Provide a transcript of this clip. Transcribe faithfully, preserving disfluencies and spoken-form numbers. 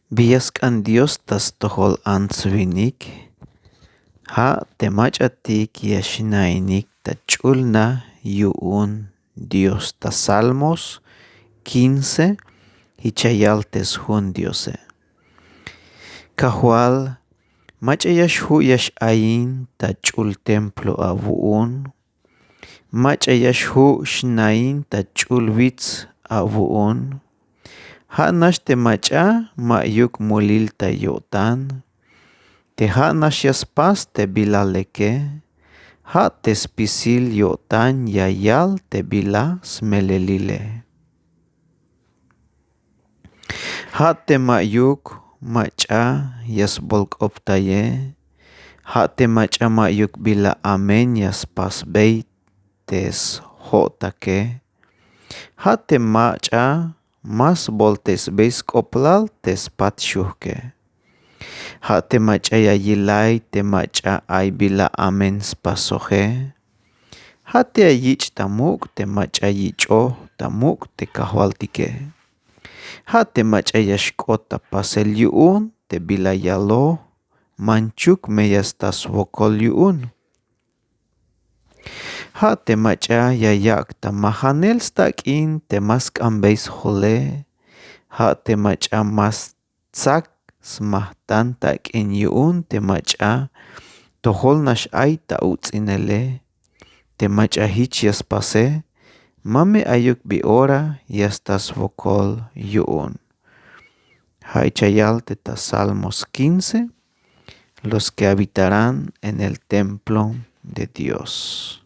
Bi ya sk'an dios ta stojol ants-winik? Ja' te mach'atik ya xna'inik ta ch'ul na yu'un dios ta salmos kince. Jich ya yal te sjun diose: Kajwal, mach'a ya xju' ya x'ayin ta ch'ul templo awu'un? Mach'a ya xju' xnain ta ch'ul wits awu'un? Ja' nax te mach'a ma'yuk mulil ta yo'tan, te ja' nax ya spas te bila leke. Ja' te spisil yo'tan ya yal te bila smelelile. Ja' te ma'yuk mach'a ya sbolk'optaye. Ja' te mach'a ma'yuk bila amen ya spasbey te sjo'take. Ja' te mach'a ma sboltesbey sk'oplal te spat xujke. Ja' te mach'a ya yilay te mach'a ay bila amen spasoje. Ja' te ya yich' ta muk' te mach'a yich'oj ta muk' te kajwaltike. Ja' te mach'a ya xk'ot ta pasel yu'un te bila yaloj: Manchuk me ya sta swokol yu'un. Ja' te mach'a ya yak' ta majanel stak'in te ma sk'anbey sjole. Ja' te mach'a ma stsak smajt'an tak'in yu'un te mach'a tojol nax ay ta uts'inele. Te mach'a jich ya spase, ma me ayuk bi ora ya sta swokol yu'un. Ja' jich ya yal te ta salmos kince: Los ke habitarán en el templo de dios.